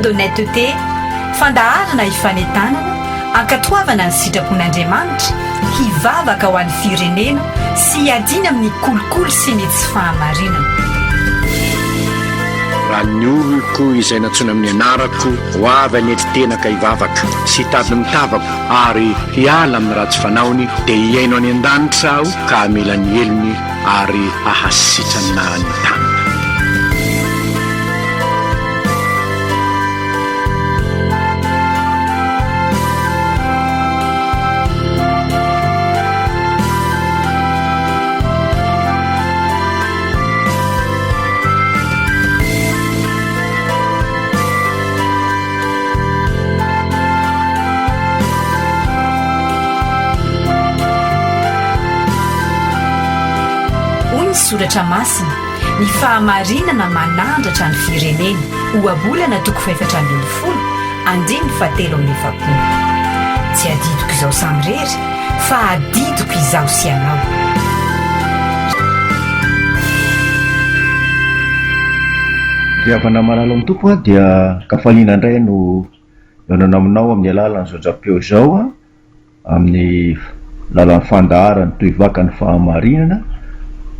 d'honnêteté, fandaharana hifanentanana, hankatoavana ny sitrapon'Andriamanitra, hivavaka ho an'ny firenena sy hiadiana amin'ny kolikoly sy ny tsy fahamarinana. Raha ny oloko izay nantsoina amin'ny anarako ho avy hanetry tena ka hivavaka sy hitady ny tavako ary hiala amin'ny ratsy fanaony, dia hihaino any an-danitra Aho ka hamela ny helony ary hahasitrana ny taniny. Hoy ny Soratra Masina, Ny fahamarinana manandratra ny firenena. Ohabolana toko fahefatra ambin'ny folo, andininy fahatelo amby efapolo. Tsy adidiko izao samirery, fa adidiko izaho sy ianao. Ry havana malala ao amin'ny Tompo a, dia an-kafaliana indray no mihaonana aminao amin'ny alalan'izao onjam-peo izao amin'ny lalan'ny fandaharana tohivaka ny fahamarinana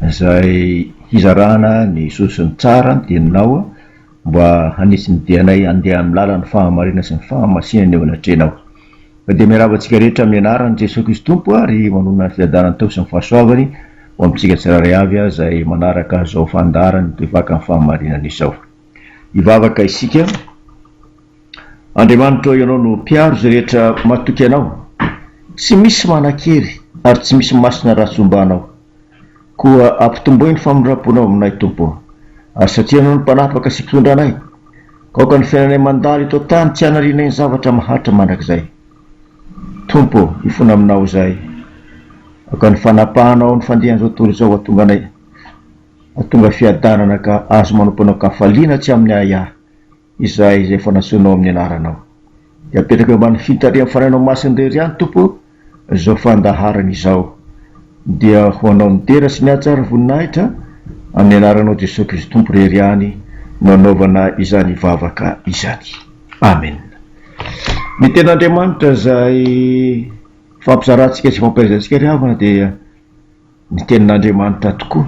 izay hizarana ny soa sy ny tsara ny teninao mba hanisy ny dianay handeha amin'ny lalan'ny fahamarinana sy ny fahamasinana eo anatrehanao. Ka dia miarahaba antsika rehetra amin'ny anaran'i Jesoa Kristy Tompo ary manonona ny fiadanan'ny Tompo sy ny fahasoavany ho amintsika tsirairay avy izay manaraka izao fandaharana tohivaka ny fahamarinana izao. Hivavaka isika. Andriamanitra ô Ianao no mpiaro izay rehetra matoky Anao. Tsy misy manan-kery ary tsy misy masina raha tsy homba Anao. Koa ampitomboy ny famindram-ponao aminay Tompo ô. Ary satria Ianao no mpanapaka sy mpitondra anay, ka aoka ny fiainanay mandalo eto an-tany tsy hanarianay ny zavatra maharitra mandrakizay. Tompo ô, hifona aminao izahay. Aoka ny fanapahanao ny fandehan'izao tontolo izao hahatonga anay hahatonga fiadanana ka azo manompo Anao an-kafaliana tsy amin'ny ahiahy. Izahay izay efa nantsoinao amin'ny anaranao. Dia apetraka eo ambany fitarihan'ny Fanahinao Masina irery ihany, Tompo, izao fandaharana izao. Dia ho Anao ny dera sy ny haja ary ny voninahitra, amin'ny anaranao Jesoa Kristy Tompo irery ihany no anaovana izany vavaka izany. Amen. Ny Tenin'Andriamanitra izay ifampizarantsika sy ifampahaizantsika ry havana dia Ny tenin'Andriamanitra tokoa,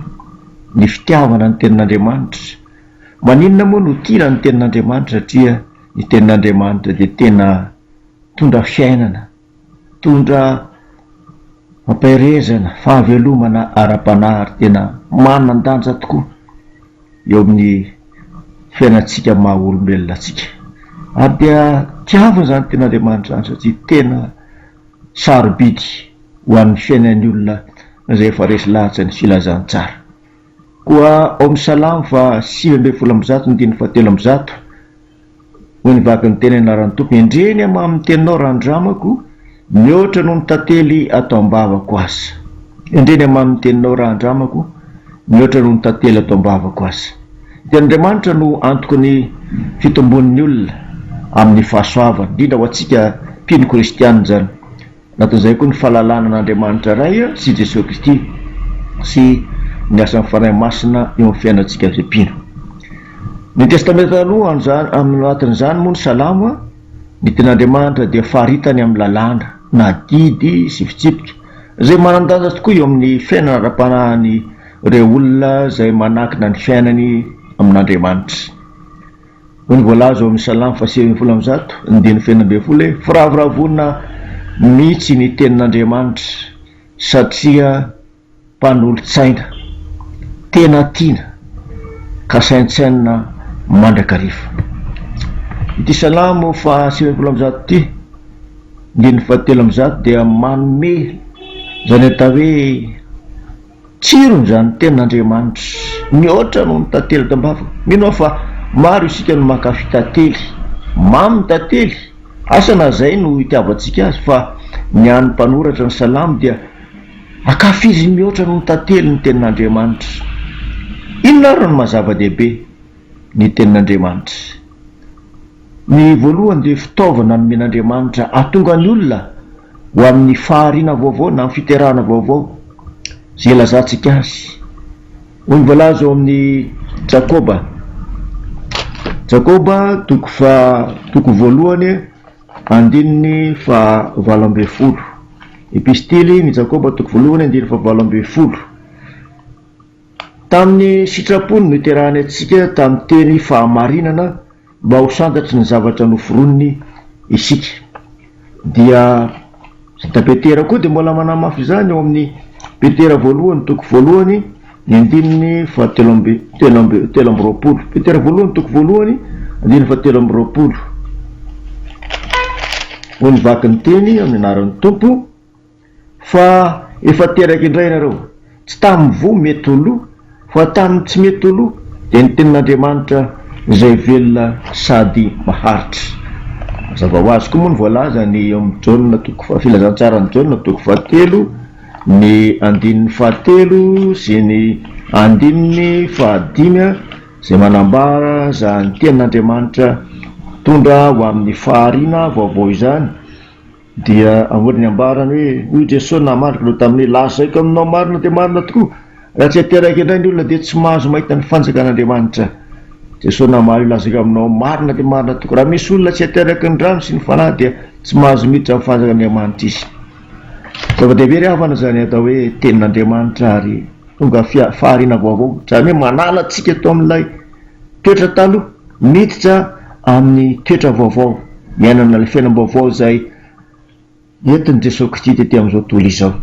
ny fitiavana ny tenin'Andriamanitra. Maninona moa no tiana ny tenin'Andriamanitra satria ny tenin'Andriamanitra dia tena mitondra fiainana, mitondra fampaherezana, fahavelomana ara-panahy ary tena manan-danja tokoa eo amin'ny fiainantsika maha olombelona antsika. Ary dia tiavina izany tenin'Andriamanitra izany satria tena sarobidy ho an'ny fiainan'ny olona izay efa resy lahatsa ny filazantsara. Koa ao amin'ny Salamo faha 119 andininy faha 103, hoy ny vakin'ny teny anaran'ny Tompo, Endrey ny hamamin'ny teninao raha andramako, mihoatra noho ny tantely ato am-bavako aza. Endrey ny hamamin'ny teninao raha andramako, mihoatra noho ny tantely ato am-bavako aza. Ny tenin'Andriamanitra no antoky ny fitombon'ny olona amin'ny fahasoavany, indrindra ho antsika mpino kristiana izany. Anatin'izay koa ny fahalalana an'Andriamanitra Ray sy Jesoa Kristy sy ny asan'ny Fanahy Masina eo amin'ny fiainantsika izay mpino. Ny Testamenta Taloha anatin'izany moa ny Salamo, ny tenin'Andriamanitra dia faritany amin'ny lalàna na didy sy fitsipika izay manan-danja tokoa eo amin'ny fiainana ara-panahin'ny ireo olona izay manankina ny fiainany amin'Andriamanitra. Hoy ny voalaza ao amin'ny Salamo faha-119, andininy faha-16 hoe, Firavoravoana mihitsy ny tenin'Andriamanitra, satria mpanolo-tsaina, tena tiana, ka saintsainina mandrakariva. Ity Salamo faha-190 ity, andininy faha-300 dia manome izany atao hoe Tsirony izany tenin'Andriamanitra, mihoatra noho ny tantely ato am-bava. Mino aho fa maro isika no mankafy tantely. Mamy ny tantely, asa na izay no itiavantsika azy, fa ny an'ny mpanoratra ny Salamo dia ankafiziny mihoatra noho ny tantely ny tenin'Andriamanitra. Inona ary no maha zava-dehibe ny tenin'Andriamanitra? Ny voalohany dia fitaovana nomen'Andriamanitra hahatonga ny olona ho amin'ny fahariana vaovao na amin'ny fiterahana vaovao, izay ilazantsika azy. Hoy ny voalaza ao amin'ny Jakoba, Jakoba toko faha toko voalohany andininy faha 18. Epistily ny Jakoba toko voalohany andininy faha 18. Tamin'ny sitrapony no niterahany antsika tamin'ny teny fahamarinana mba ho santatry ny zavatra noforoniny isika. Dia Santa Petera koa dia mbola manamafy izany ao amin'ny Petera voalohany toko voalohany ny andininy fahatelo amby telo amby 23. Petera voalohany toko voalohany andininy fahatelo amby roapolo. Hoy ny vaky ny teny amin'ny anaran'ny Tompo. Fa efa teraka indray ianareo, tsy tamin'ny voa mety ho lo, fa tamin'ny tsy mety ho lo, dia ny tenin'Andriamanitra izay velona sady maharitra. Mazava ho azy koa moa ny voalaza ny eo amin'ny Jaona toko faha, filazantsaran'i Jaona toko fahatelo, ny andininy fahatelo sy ny andininy fahadimy izay manambara izany tenin'Andriamanitra mitondra ho amin'ny fahariana vaovao izany. Dia ahoana ny ambarany hoe, Hoy Jesoa namaly ireo taminy hoe, Lazaiko aminao marina dia marina tokoa, raha tsy ateraka indray ny olona dia tsy mahazo mahita ny fanjakan'Andriamanitra. Jesoa namaly hoe, Lazaiko aminao marina dia marina tokoa, raha misy olona tsy ateraky ny rano sy ny Fanahy dia tsy mahazo miditra amin'ny fanjakan'Andriamanitra izy. Zava-dehibe ry havana izany atao hoe tenin'Andriamanitra ary tonga fahariana vaovao, izany hoe manala antsika eto amin'ilay toetra taloha, miditra amin'ny toetra vaovao, miainana ilay fiainam-baovao izay entin'i Jesoa Kristy tety amin'izao tontolo izao.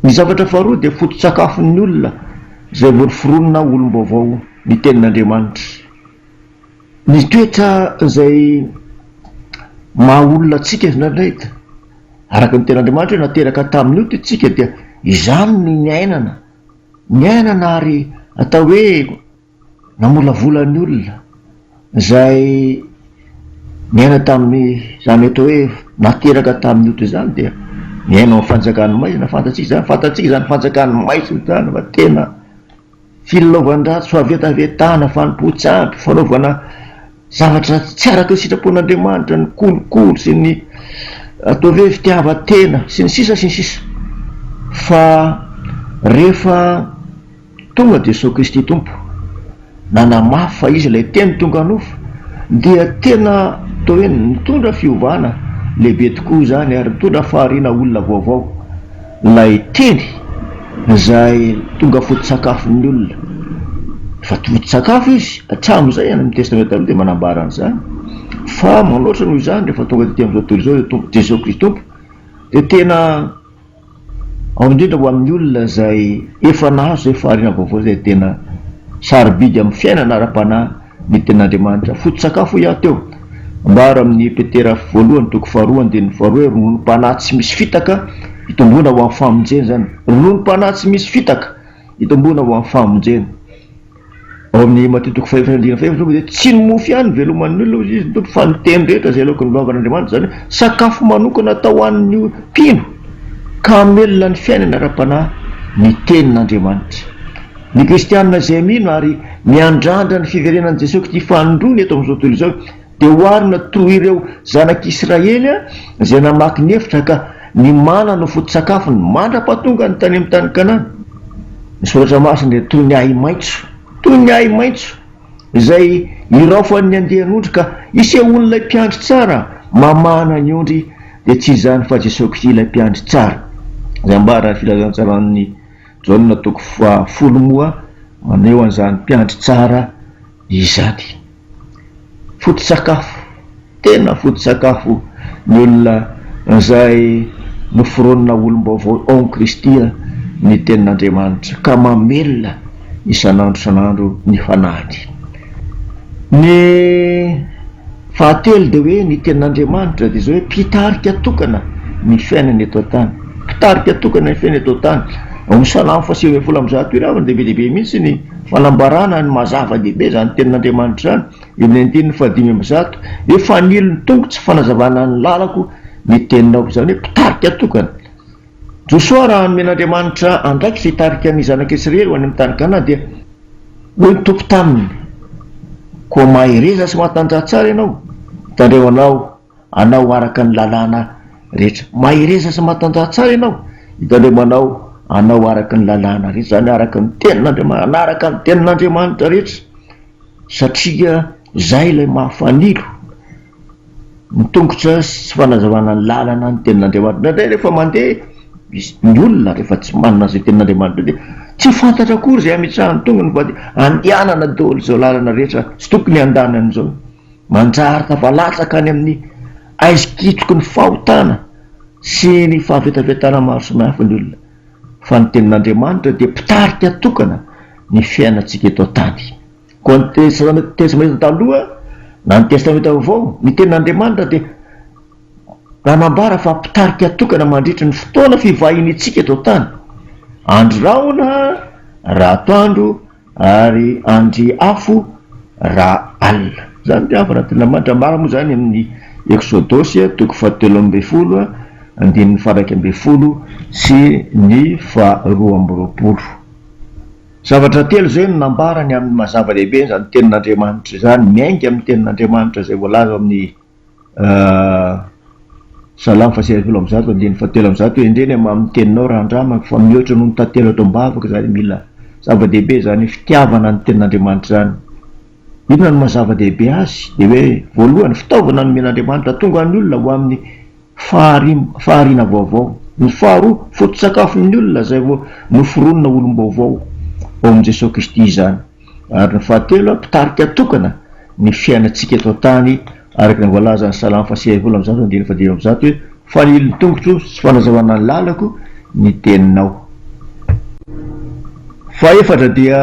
Ny zavatra faharoa dia foto-tsakafon'ny olona izay voaforonina ho olom-baovao ny tenin'Andriamanitra. Ny toetra izay maha olona antsika indraindray araka ny tenin'Andriamanitra hoe nateraka tamin'ny ota isika dia izany no niainana, niainana ary atao hoe Namolavola ny olona izay niaina tamin'izany atao hoe nateraka tamin'ny ota izany dia miaina ao amin'ny fanjakan'ny maizina, fantatsika izany, fantatsika izany fanjakan'ny maizina izany fa tena filalaovan-dratsy, fahavetavetana, fanompoan-tsampy, fanaovana zavatra tsy araka ny sitrapon'Andriamanitra, ny kolikoly sy ny atao hoe fitiavan-tena sy ny sisa sy ny sisa fa rehefa Tonga Jesoa Kristy Tompo, nanamafy fa Izy ilay Teny tonga nofo, dia tena toa hoe nitondra fiovana lehibe tokoa izany ary nitondra fahariana olona vaovao ilay Teny izay tonga foto-tsakafon'ny olona. Efa foto-tsakafo Izy hatramin'izay any amin'ny Testamenta Taloha dia manambara an'izany fa manoatra noho izany rehefa tonga tety amin'izao tontolo izao Tompo Jesoa Kristy Tompo dia tena Ao indrindra ho amin'ny olona izay efa nahazo izay fahariana vaovao izay tena sarobidy amin'ny fiainana ara-panahy ny Tenin'Andriamanitra. Foto-tsakafo hoy aho teo. Ambara amin'ny Petera voalohany toko faharoa andininy faharoa hoe rononom-panahy tsy misy fitaka hitomboana ho amin'ny famonjena izany. Rononom-panahy tsy misy fitaka hitomboana ho amin'ny famonjena. Ao amin'ny Matio toko fahefatra andininy fahefatra dia tsy ny mofo ihany no veloman'ny olona hoy izy ny Tompo fa ny teny rehetra izay aloaky ny vavan'Andriamanitra izany hoe sakafo manokana atao ho an'ny mpino ka hamelona ny fiainany ara-panahy ny tenin'Andriamanitra. Ny kristianina izay mino ary miandrandra ny fiverenan'i Jesoa Kristy fanindroany eto amin'izao tontolo izao dia oharina toy ireo zanak'Israely izay namaky ny efitra ka ny mana no foto-tsakafony mandra-pahatongany tany amin'ny tany Kanana. Ny Soratra Masina dia toy ny ahi-maitso, toy ny ahi-maitso izay iraofan'ny andian'ondry ka isehoan'ilay mpiandry tsara mamahana ny ondry dia tsy izany fa Jesoa Kristy ilay mpiandry tsara. Izay ambaran'ny filazantsaran'i Jaona toko fahafolo moa maneho an'izany mpiandry tsara izany. Foto-tsakafo, tena foto-tsakafo ny olona izay noforonina olom-baovao ao amin'i Kristy ny Tenin'Andriamanitra ka mamelona isan'andro isan'andro ny fanahiny. Ny fahatelo dia hoe ny Tenin'Andriamanitra dia izao hoe mpitarika tokana ny fiainana eto an-tany, mpitarika tokana ny fiainana eto an-tany. Ao amin'ny Salamo faha-119 io ravina dia be dia be mihitsy ny Fanambarana ny maha zava-dehibe izany tenin'Andriamanitra izany, eo amin'ny andininy faha-105, hoe fanilo ny tongotro sy fanazavana ny lalako ny teninao, izany hoe mpitarika tokana. Josoa raha nomen'Andriamanitra andraikitra hitarika ny zanak'Israely ho any amin'ny tany Kanana dia hoy ny Tompo taminy, Koa mahereza sy mahatanjaha tsara ianao, tandremo anao anao araka ny lalàna rehetra. Mahereza sy matanjaha tsara ianao, hitandremanao anao araka ny lalàna rehetra, izany hoe araka ny tenin'Andriamanitra, hanaraka ny tenin'Andriamanitra rehetra, satria. Izay ilay maha fanilo ny tongotra sy fanazavana ny lalana ny tenin'Andriamanitra. Indraindray rehefa mandeha misy ny olona rehefa tsy manana izay tenin'Andriamanitra dia tsy fantatra akory izay ametrahany tongony fa dia andehanana daholo izao lalana rehetra tsy tokony handehanana izao. Manjary tafalatsaka any amin'ny aizikitroky ny fahotana sy ny fahavetavetana maro samihafa ny olona. Fa ny tenin'Andriamanitra dia mpitarika tokana ny fiainantsika eto an-tany. Koa ny Testamenta Taloha na ny Testamenta Vaovao, ny Tenin'Andriamanitra dia nanambara fa mpitarika tokana mandritra ny fotoana fivahiniantsika eto an-tany, andry rahona raha atoandro ary andry afo raha alina. Izany dia avy anatin'Andriamanitra. Ambara moa izany amin'ny Eksodosy toko fahatelo ambin'ny folo andininy faha-iraika ambin'ny folo sy ny faha-22. Zavatra telo izay no nambarany amin'ny maha zava-dehibe izany tenin'Andriamanitra izany, miainga amin'ny tenin'Andriamanitra izay voalaza ao amin'ny Salamo faha-190 andininy faha-103 hoe, Endrey ny hamamin'ny teninao raha andramako fa mihoatra noho ny tantely ato am-bavako izany. Mila zava-dehibe izany fitiavana ny tenin'Andriamanitra izany. Inona no maha zava-dehibe azy? Dia hoe voalohany, fitaovana nomen'Andriamanitra hahatonga ny olona ho amin'ny fahariana vaovao. Ny faharoa, foto-tsakafon'ny olona izay vao noforonina olom-baovao ao amin'i Jesoa Kristy izany. Ary ny fahatelo, mpitarika tokana ny fiainantsika eto an-tany araka ny voalazan'ny Salamo faha-190 andininy faha-105 hoe, Fanilo ny tongotro sy fanazavana ny lalako ny teninao. Fahefatra dia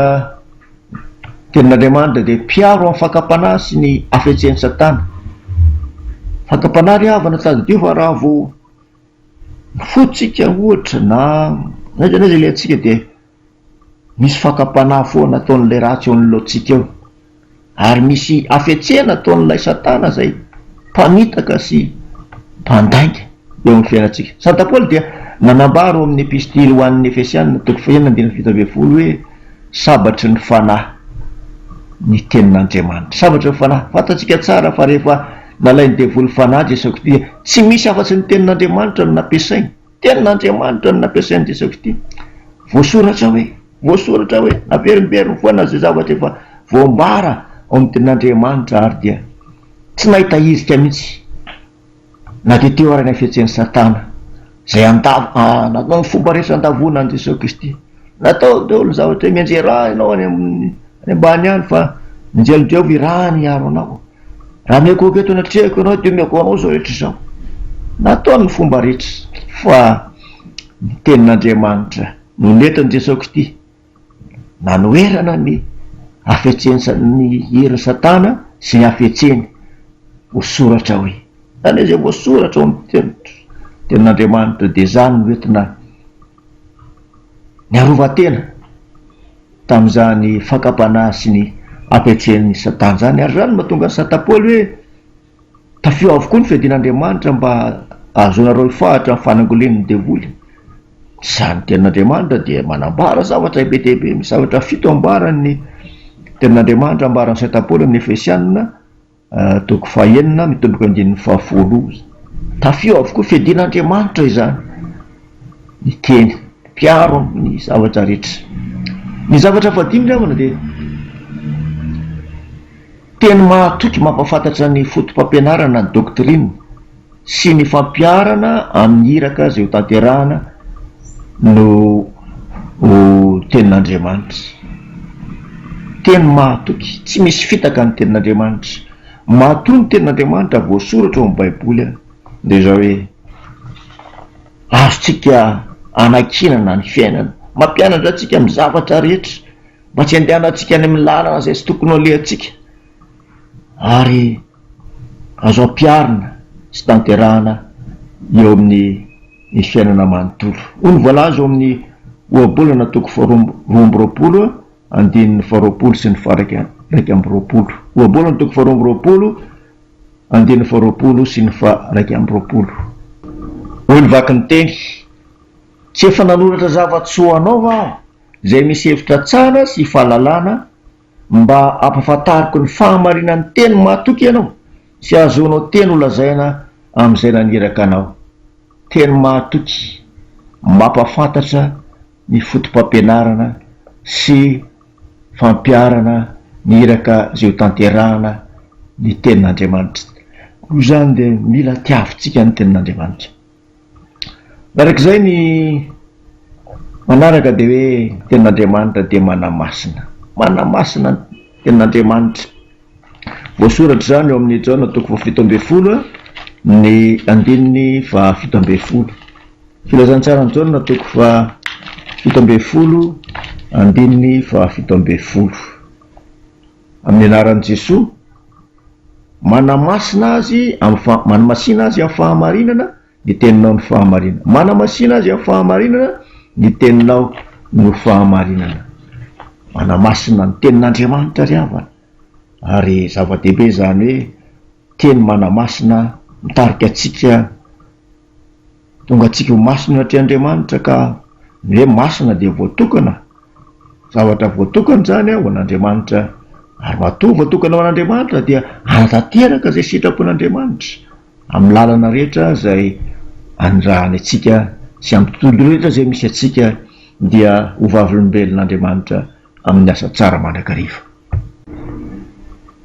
Tenin'Andriamanitra dia mpiaro amin'ny fakam-panahy sy ny hafetsen'i Satana. Fakam-panahy ry havana, tadidio fa raha vao mifoha tsika ohatra na n'aiza n'aiza alehantsika dia misy fakam-panahy foana ataon'ilay ratsy eo anoloantsika eo. Ary misy hafetsena ataon'ilay Satana izay mpamitaka sy mpandainga eo amin'ny fiainantsika. Santa Paoly dia nanambara ao amin'ny Epistily ho an'ny Efesiana toko fahenina andininy 17 hoe, Sabatry ny Fanahy ny Tenin'Andriamanitra. Sabatry ny Fanahy. Fantatsika tsara fa rehefa nalain'ny devoly fanahy Jesoa Kristy dia tsy misy afa-tsy ny Tenin'Andriamanitra no nampiasainy. Tenin'Andriamanitra no nampiasain'i Jesoa Kristy. Voasoratra hoe, voasoratra hoe, averimberiny foana izay zavatra efa voambara ao amin'ny Tenin'Andriamanitra ary dia tsy nahita hirika mihitsy na dia teo ara ny hafetsen'i Satana izay handavo, nanao ny fomba rehetra handavoana an'i Jesoa Kristy. Natao daholo ny zavatra hoe mianjera ianao any amin'ny any ambany any fa ny anjelin'i Jehovah irahany hiaro anao. Raha miankohoka eto anatrehako ianao dia omeko anao izao rehetra izao. Nataony ny fomba rehetra fa ny tenin'Andriamanitra no nentin'i Jesoa Kristy nanoherana ny hafetsen'ny ny herin'i Satana sy ny hafetseny. Voasoratra hoe. Izany hoe izay voasoratra ao amin'ny tenin'Andriamanitra dia izany no entina niarovan-tena tamin'izany fakam-panahy sy ny hafetsen'i Satana izany. Ary izany no mahatonga an'i Santa Paoly hoe, Tafio avokoa ny fiadian'Andriamanitra mba hahazoanareo hifahatra amin'ny fanangolen'ny devoly. Izany tenin'Andriamanitra dia manambara zavatra be dia be, misy zavatra fito ambaran'ny tenin'Andriamanitra ambaran'i Santa Paoly amin'ny Efesianina, Toko fahenina mitomboka andininy fahafolo. Tafio avokoa fiadian'Andriamanitra izany ny teny mpiaro ny zavatra rehetra. Ny zavatra fahadimy ry havana dia teny mahatoky mampahafantatra ny fotopampianarana ny doctrine sy ny fampiharana amin'ny iraka izay ho tanterahana no ho tenin'Andriamanitra. Teny mahatoky, tsy misy fitaka ny tenin'Andriamanitra. Matoa ny tenin'Andriamanitra voasoratra ao amin'ny Baiboly dia izao hoe azontsika anankinana ny fiainana. Mampianatra antsika amin'ny zavatra rehetra mba tsy handehanantsika any amin'ny lalana izay tsy tokony ho alehantsika ary azo ampiharina sy tanterahana eo amin'ny ny fiainana manontolo. Hoy ny voalaza ao amin'ny Ohabolana toko faharoa amby roapolo andininy faharoapolo sy ny faha-iraika amby roapolo. Ohabolana toko faharoa amby roapolo andininy faharoapolo sy ny faha-iraika amby roapolo. Hoy ny vakin'ny teny, Tsy efa nanoratra zava-tsoa anao va aho, izay misy hevitra tsara sy fahalalana, mba hampahafantariko ny fahamarinan'ny teny mahatoky ianao sy hahazoanao teny holazaina amin'izay naniraka anao. Teny mahatoky, mampahafantatra ny fotopampianarana sy fampiharana ny iraka izay hotanterahana. ny tenin'Andriamanitra. Noho izany dia mila tiavintsika ny tenin'Andriamanitra. Manaraka izay ny manaraka dia hoe ny tenin'Andriamanitra dia manamasina. Manamasina ny tenin'Andriamanitra. Voasoratra izany ao amin'ny Jaona toko faha-17 ny andininy faha-17. Filazantsaran'i Jaona toko faha-17 andininy faha-17. Amin'ny anaran'i Jesoa, manamasina azy amin'ny faha- manamasina azy amin'ny fahamarinana ny teninao no fahamarinana. Manamasina azy amin'ny fahamarinana ny teninao no fahamarinana. Manamasina ny tenin'Andriamanitra ry havana. Ary zava-dehibe izany hoe teny manamasina mitarika antsika Tonga antsika ho masina anatrehan'Andriamanitra ka ny hoe masina dia voatokana, zavatra voatokana izany ho an'Andriamanitra ary matoa voatokana ho an'Andriamanitra dia hanatanteraka izay sitrapon'Andriamanitra amin'ny lalana rehetra izay anirahany antsika sy amin'ny tontolo rehetra izay misy antsika dia ho vavolombelon'Andriamanitra amin'ny asa tsara mandrakariva.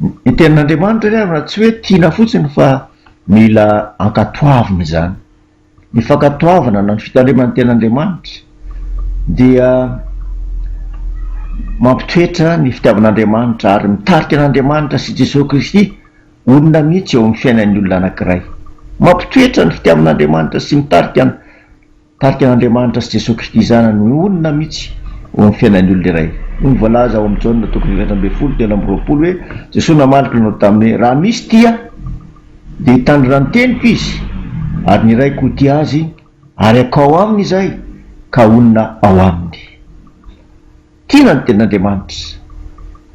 Ny tenin'Andriamanitra ry havana tsy hoe tiana fotsiny fa mila ankatoavina izany. Ny fankatoavana na ny fitandremana ny tenin'Andriamanitra dia mampitoetra ny fitiavan'Andriamanitra ary mitarika an'Andriamanitra sy Jesoa Kristy olona mihitsy eo amin'ny fiainan'ny olona anankiray. Mampitoetra ny fitiavan'Andriamanitra sy mitarika Tarika an'Andriamanitra sy Jesoa Kristy Zanany honina mihitsy eo amin'ny fiainan'ny olona iray. Hoy ny voalaza ao amin'ny Jaona toko 14 23 hoe, Jesoa namaly ka nanao taminy hoe, Raha misy tia Ahy, dia hitandrina ny teniko izy, ary ny Raiko ho tia azy, ary hankao aminy izahay, ka honina ao aminy. Tiana ny tenin'Andriamanitra.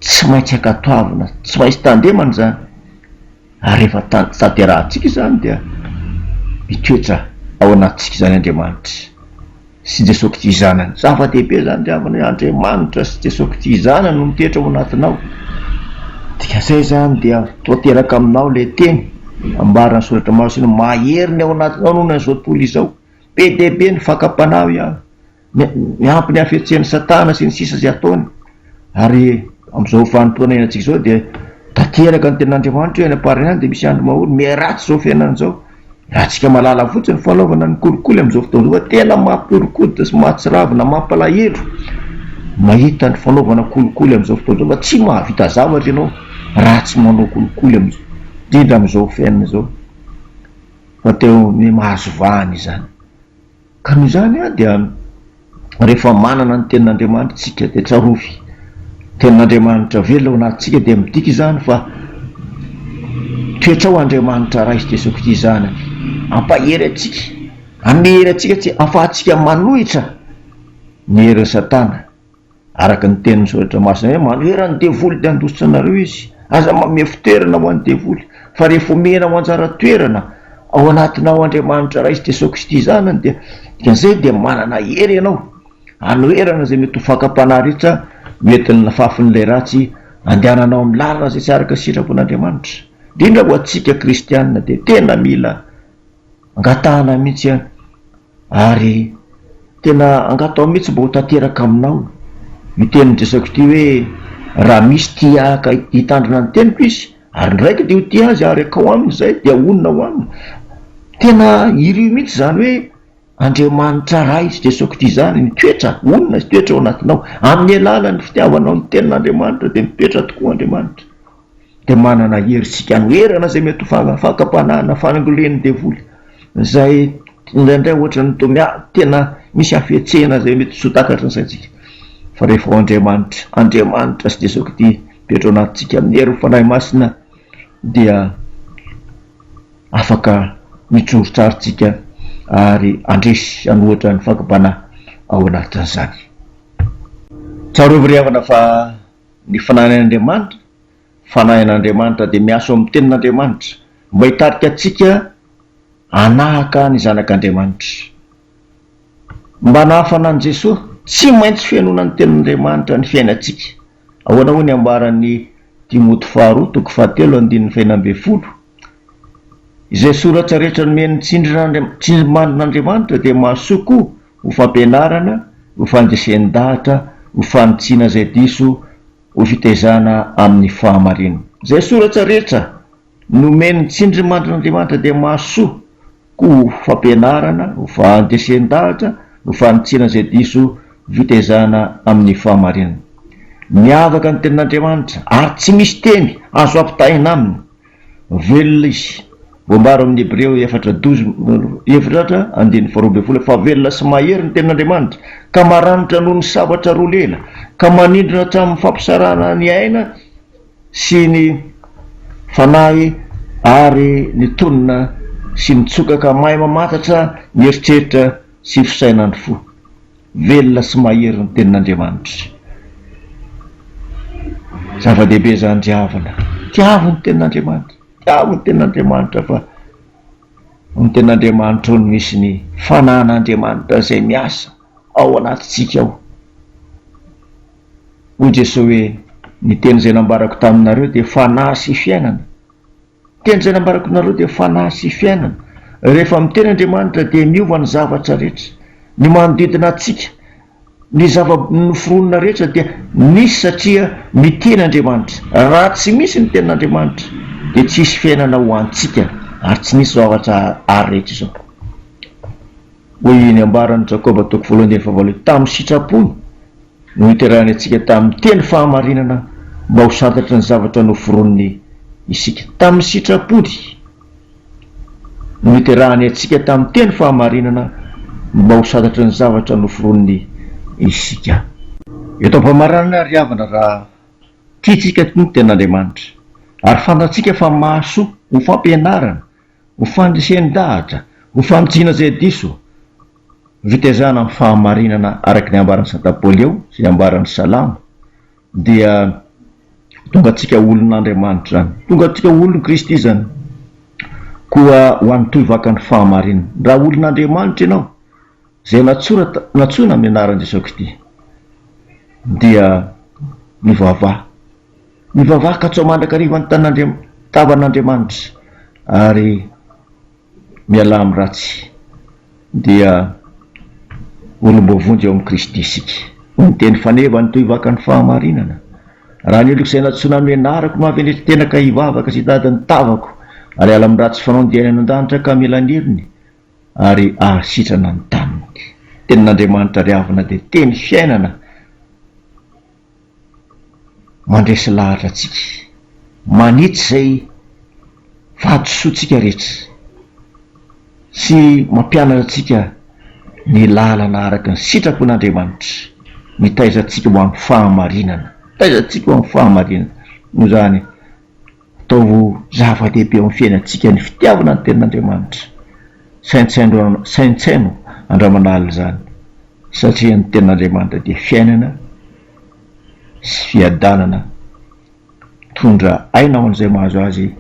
Tsy maintsy ankatoavina, tsy maintsy tandremana izany. Ary rehefa tanterahantsika izany dia mitoetra ao anatintsika izany Andriamanitra sy Jesoa Kristy Zanany. Zava-dehibe izany ry havana hoe Andriamanitra sy Jesoa Kristy Zanany no mitoetra ao anatinao. Dikan'izay izany dia tanteraka aminao ilay teny ambaran'ny soratra masina mahery ny ao anatinao noho ny an'izao tontolo izao. Be dia be ny fakam-panahy an! Miampy ny hafetsen'i Satana sy ny sisa izay ataony. Ary amin'izao vanim-potoana iainantsika izao dia tanteraka ny tenin'Andriamanitra hoe any am-parany any dia misy andro mahory, miharatsy izao fiainana izao. Raha antsika mahalala fotsiny ny fanaovana ny kolikoly amin'izao fotoana izao fa tena mampihoron-koditra sy mahatsiravina, mampalahelo mahita ny fanaovana kolikoly amin'izao fotoana izao fa tsy mahavita zavatra ianao raha tsy manao kolikoly amin'izao, indrindra amin'izao fiainana izao fa teo ny mahazo vahana izany. Ka noho izany dia rehefa manana ny tenin'Andriamanitra isika dia tsarovy, tenin'Andriamanitra velona ao anatintsika dia midika izany fa toetra ao Andriamanitra Ray sy Jesoa Kristy Zanany, hampahery antsika, hanome hery antsika tsy ahafahantsika manohitra ny herin'i Satana. Araka ny tenin'ny Soratra Masina hoe, Manohera ny devoly dia handositra anareo izy. Aza manome fitoerana ho an'ny devoly, fa rehefa omenao anjara toerana ao anatinao Andriamanitra Ray sy Jesoa Kristy Zanany dia dikan'izay dia manana hery ianao hanoherana izay mety ho fakam-panahy rehetra mety nafafin'ilay ratsy andehananao amin'ny lalana izay tsy araka ny sitrapon'Andriamanitra. Indrindra ho antsika kristiana dia tena mila angatahana mihitsy an! Ary tena angataho mihitsy mba ho tanteraka aminao io tenin'i Jesoa Kristy hoe, Raha misy tia Ahy ka hitandrina ny teniko izy, ary ny Raiko dia ho tia azy ary hankao aminy izahay dia honina ao aminy. Tena irio mihitsy izany hoe Andriamanitra Ray sy Jesoa Kristy izany mitoetra, honina sy toetra ao anatinao. Amin'ny alalan'ny fitiavanao ny tenin'Andriamanitra dia mitoetra tokoa Andriamanitra. Dia manana hery isika hanoherana izay mety ho fakam-panahy na fanangolen'ny devoly izay indraindray ohatran'ny toa mia tena misy hafetsena izay mety tsy ho takatry ny saintsika fa rehefa ao Andriamanitra, Andriamanitra sy Jesoa Kristy mipetra ao anatintsika amin'ny herin'ny Fanahy Masina dia afaka mijoro tsara isika ary handresy hanohitra ny fakam-panahy ao anatin'izany. Tsarovy ry havana fa ny fanahin'Andriamanitra Fanahin'Andriamanitra dia miasa ao amin'ny Tenin'Andriamanitra mba hitarika antsika hanahaka ny Zanak'Andriamanitra. Mba hanahafana an'i Jesoa, tsy maintsy fenoina ny Tenin'Andriamanitra ny fiainantsika. Ahoana hoy ny ambaran'i Timoty faharoa toko fahatelo andininy fahenina ambin'ny folo? Izay soratra rehetra nomen'ny tsindrimandrin'Andriamanitra dia mahasoa koa ho fampianarana, ho fandresen-dahatra, ho fanitsiana izay diso, ho fitaizana amin'ny fahamarinana. Izay soratra rehetra. Nomen'ny tsindrimandrin'Andriamanitra dia mahasoa koa ho fampianarana, ho fahandresen-dahatra, ho fanitsiana izay diso fitaizana amin'ny fahamarinana. Miavaka ny Tenin'Andriamanitra ary tsy misy teny azo ampitahaina aminy. Velona izy. Voambara ao amin'ny Hebreo efatra douze efatra andininy faharoa ambinifolo fa velona sy mahery ny Tenin'Andriamanitra ka maranitra noho ny sabatra roa lela ka manindrona hatramin'ny fampisarahana ny aina sy ny fanahy ary ny tonona sy ny tsoka ka mahay mamantatra ny eritreritra sy fisainan'ny fo. Velona sy mahery ny tenin'Andriamanitra. Zava-dehibe izany ry havana. Tiavo ny tenin'Andriamanitra. Tiavo ny tenin'Andriamanitra fa ny tenin'Andriamanitra ao no misy ny fanan'Andriamanitra izay miasa ao anatintsika ao. Hoy Jesoa hoe, ny teny izay nambarako taminareo dia fanahy sy fiainana. Teny izay nambarako anareo dia fanahy sy fiainana. Rehefa miteny Andriamanitra dia miova ny zavatra rehetra. Ny manodidina antsika, ny zava-noforonina rehetra dia misy satria miteny Andriamanitra. Raha tsy misy ny tenin'Andriamanitra dia tsy hisy fiainana ho antsika ary tsy nisy zavatra ary rehetra izao. Hoy ny ambaran'i Jakoba toko voalohany andininy fahavalo hoe, Tamin'ny sitrapony no niterahany antsika tamin'ny teny fahamarinana mba ho santatry ny zavatra noforoniny isika. Tamin'ny sitrapony no niterahany antsika tamin'ny teny fahamarinana mba ho santatry ny zavatra noforoniny isika. Eto am-pamaranana ry havana raha tiantsika tokoa ny tenin'Andriamanitra ary fantatsika fa mahasoa ho fampianarana Ho fandresen-dahatra, ho fanitsiana izay diso, fitaizana amin'ny fahamarinana araka ny ambaran'i Santa Paoly eo sy ny ambaran'ny Salamo, dia tonga antsika olon'Andriamanitra izany, tonga antsika olon'i Kristy izany. Koa ho an'ny tohivakan'ny fahamarinana. Raha olon'Andriamanitra ianao, izay natsorata, natsoina amin'ny anaran'i Jesoa Kristy, dia mivavaha. Mivavaha katsaho mandrakariva ny tan'Andriam, tavan'Andriamanitra ary mialà amin'ny ratsy dia olom-boavonjy ao amin'i Kristy isika. Hoy ny teny faneva ny tohivaka ny fahamarinana, Raha ny oloko izay nantsoina amin'ny anarako no avy hanetry tena ka hivavaka sy hitady ny tavako ary hiala amin'ny ratsy fanaony dia any an-danitra ka hamela ny heriny ary hahasitrana ny taniny. Tenin'Andriamanitra ry havana dia teny fiainana. Mandresy lahatra antsika, manitsy izay fahadisoantsika rehetra sy mampianatra antsika ny lalana araka ny sitrapon'Andriamanitra, mitaiza antsika ho amin'ny fahamarinana, mitaiza antsika ho amin'ny fahamarinana. Noho izany, Ataovy zava-dehibe eo amin'ny fiainantsika ny fitiavana ny Tenin'Andriamanitra. Saintsaino saintsaino andraman'alina izany, satria ny Tenin'Andriamanitra dia fiainana sy fiadanana, mitondra aina ho an'izay mahazo azy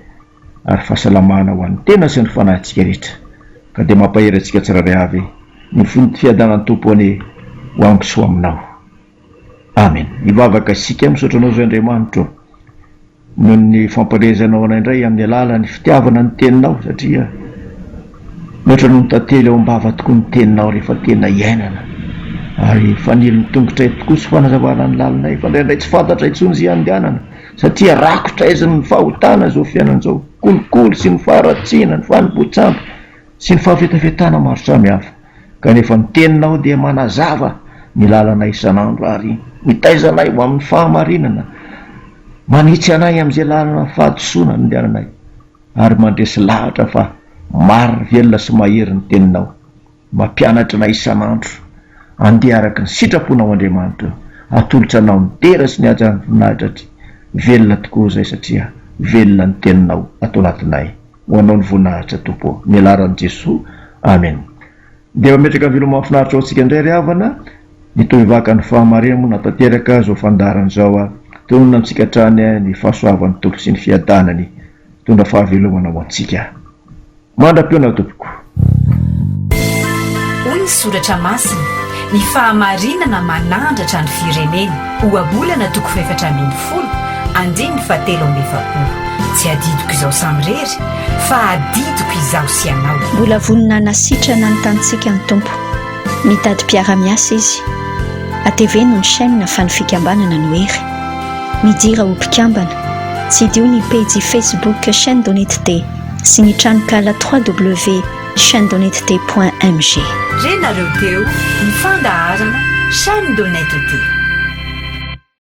ary fahasalamana ho an'ny tena sy ny fanahintsika rehetra. Ka dia mampahery antsika tsirairay avy ny fiadanan'ny Tompo anie ho ampy soa aminao. Amen. Hivavaka isika, misaotra anao Zay Andriamanitra ô. Noho ny fampaherezanao anay indray amin'ny alalan'ny fitiavana ny teninao satria mihoatra noho ny tantely ao am-bava tokoa ny teninao rehefa tena iainana ary fanilo ny tongotray tokoa sy fanazavana ny lalinay fa indraindray tsy fantatra intsony izay andehanana satria rakotra aizin'ny fahotana izao fiainana izao, kolikoly sy ny faharatsiana, ny fanompoan-tsampy sy ny fahafetafetana maro samihafa. Kanefa ny Teninao dia manazava ny lalanay isan'andro ary mitaiza anay ho amin'ny fahamarinana, manitsy anay amin'izay lalana fahadisoana andehananay, ary mandresy lahatra fa marina, velona sy mahery ny Teninao. Mampianatra anay isan'andro handeha araka ny sitraponao Andriamanitra ô. Atolotra Anao ny dera sy ny haja ny voninahitra satria velona tokoa izay satria velona ny Teninao ato anatinay. Ho anao ny voninahitra Tompo ô. Ny anaran'i Jesoa. Amen. Dia mametraka veloma mahafinaritra ho antsika indray ry havana. Ny tohivaka ny fahamarinana moa natanteraka izao fandaharana izao a. Tononina amintsika hatrany ny fahasoavan'ny Tompo sy ny fiadanany hitondra fahavelomana ho antsika. Mandra-pihaona tompoko. Hoy ny soratra masina, Ny fahamarinana manandratra ny firenena. Ohabolana toko fahefatra ambinifolo, andininy fahatelo amby efapolo. Tsy adidiko izao samirery, fa adidiko izaho sy ianao. Mbola vonona hanasitrana ny tanintsika ny Tompo. Mitady mpiara-miasa Izy. Ateveno ny chaîne fa ny fikambanana no hery. Midira ho mpikambana. Tsidiho ny pejy Facebook Chaîne d'Honnêteté sy ny tranonkala www chaîne-d'honnêteté point mg. Renareo teo ny fandaharana Chaîne d'Honnêteté.